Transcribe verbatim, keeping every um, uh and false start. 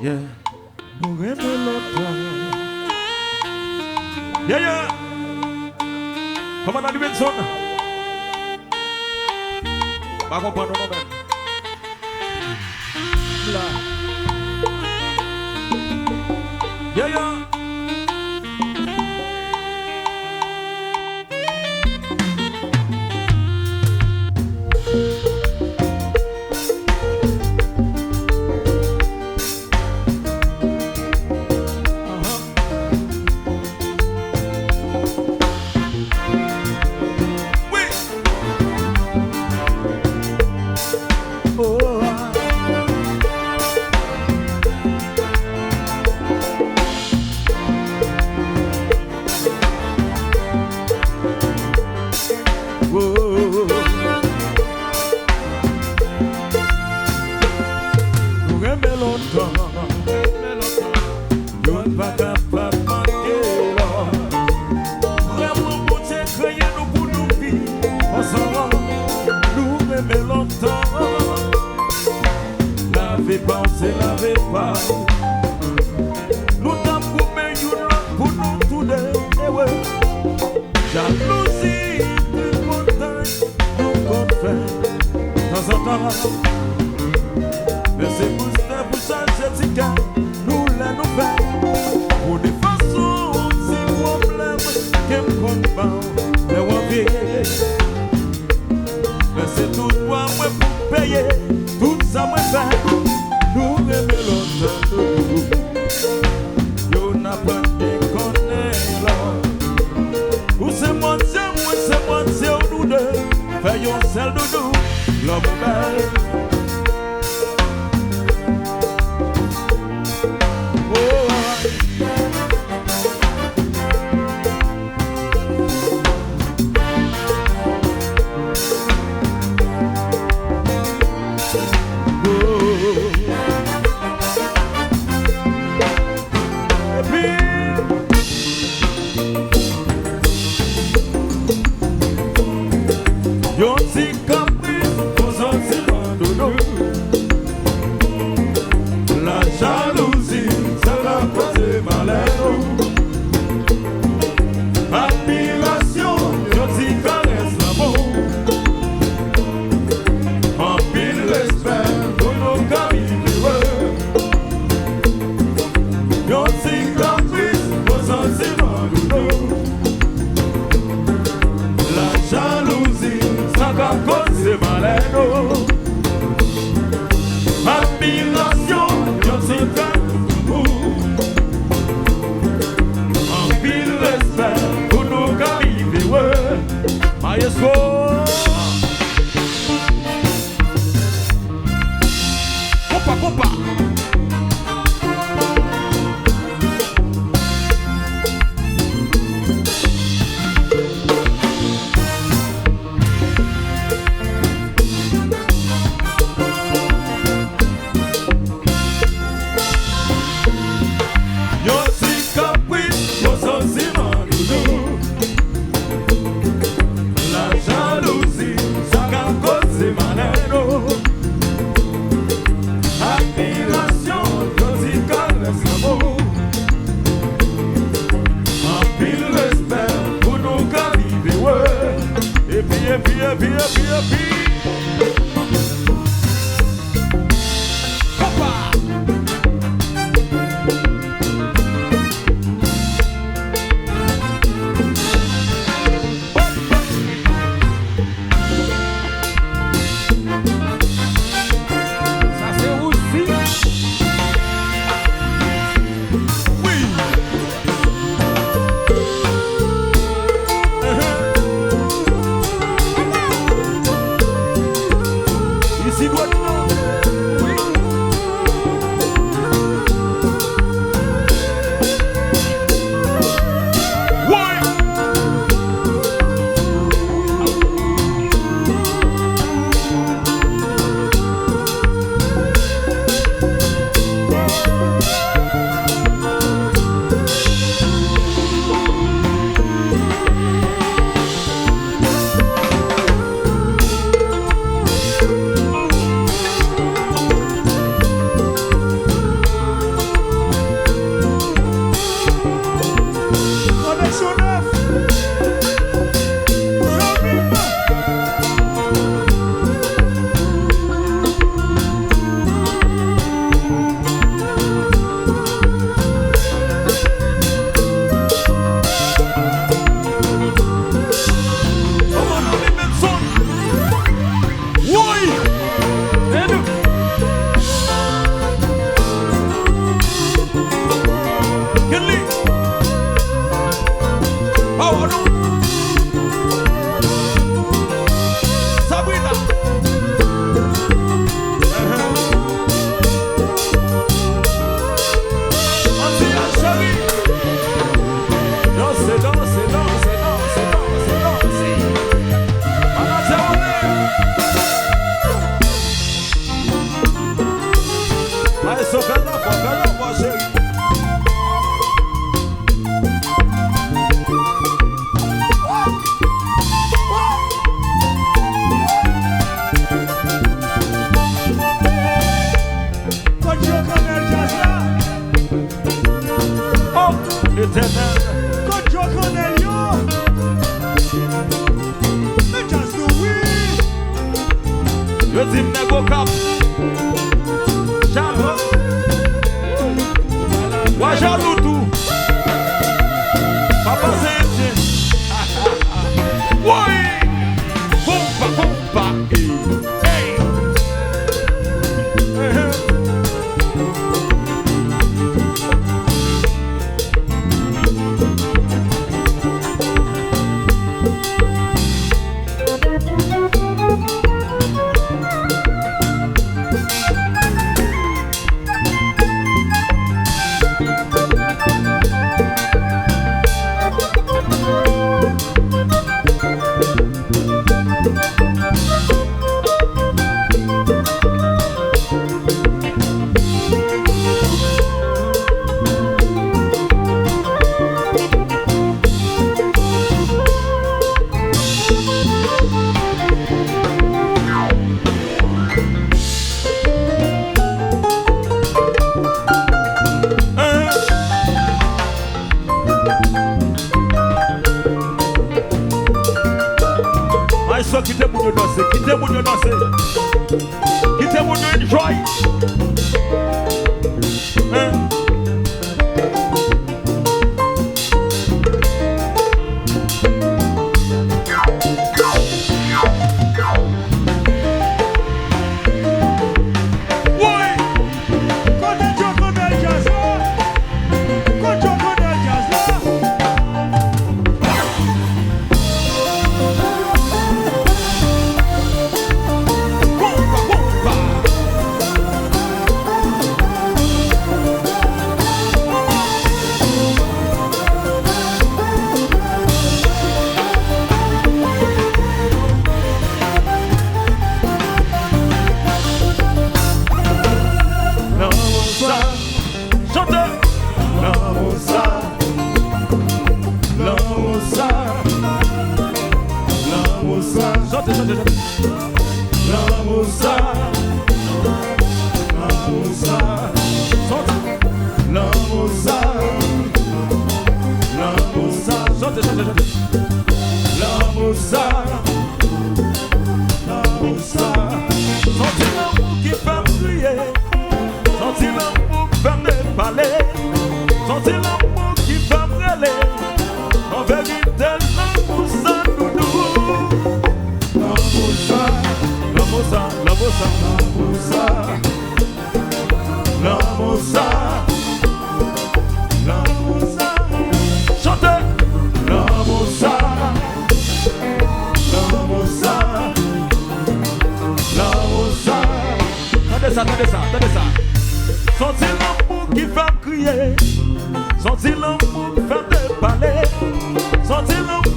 Yeah. Nou renmen lontan. Yeah, yeah. Kòmandan Libenson. Pa konprann nou, non, menm. La. Yeah, yeah. Nou renmen lontan. Youn pa kapab manke lòt. Vrèman, Bondye kreye nou pou nou viv ansanm. Nou renmen lontan. Lave pa w, se lave pa w. Nou t ap goumen youn lòt pou nou toude. Ewe. Jalouzi, tripotay, nou konn fè tanzantan. Men se pou sa, pou chaje ti kè nou lè nou fè. Pou de fason, ti pwoblèm ke m konn ba w lè w anvi. Men se tout dwa mwen pou m peye tout sa mwen fè. Nou renmen lòt. Youn aprann dekonnen lòt. Ou se mwatye m, mwen se mwatye w, nou de fè yon sèl doudou. Lanmou bèl. Oh. Yon ti kapris, yon santiman doudou. Lajalouzi, sa ka koze malè nou. Admirasyon, yon ti karès lanmou. Anpil respè pou nou ka viv ere. Yon ti kapris, yon santiman doudou. Lajalouzi, sa ka koze malè nou. Admirasyon, yon ti kè pou ou. Anpil respè pou nou ka viv ere. Mayestwo. Konpa, konpa. Yon ti kapris, yon santiman doudou. Lajalouzi, sa ka koze malè nou. Admirasyon, So fè l anfò, fè l anfò, cheri. Kot yo kanmèl djaz la? Oh, Letènèl. Kot yo kanmèl yo? Men djaz nou, wi. Yo di m nèg Okap. Jalou. W a jalou tou. Pa pase Endyen. Woy! Konpa, konpa. Ey! Maestro, kite moun yo danse, kite moun yo danse. Kite moun yo enjoy. Hein? Woy! Kote Djo Kanmèl djaz la? Kote Djo Kanmèl djaz la? Lanmou sa. Chante. Lanmou sa. Lanmou sa. Lanmou sa. Chante, chante, chante. Lanmou sa. Lanmou sa. Chante. Lanmou sa. Lanmou sa. Chante, chante, chante. Lanmou sa. Lanmou sa. Santi lanmou ki fè m kriye. Santi lanmou k fè m depale. Santi lanmou ki fè m rele. An verite, lanmou sa doudou. Lanmou sa, lanmou sa, lanmou sa, lanmou sa. Lanmou sa, lanmou sa. Chante. Lanmou sa. Lanmou sa. Lanmou sa. Tande sa, tande sa, tande sa. Santi lanmou ki fè m kriye. Santi lanmou ki fè m depale. Santi lanmou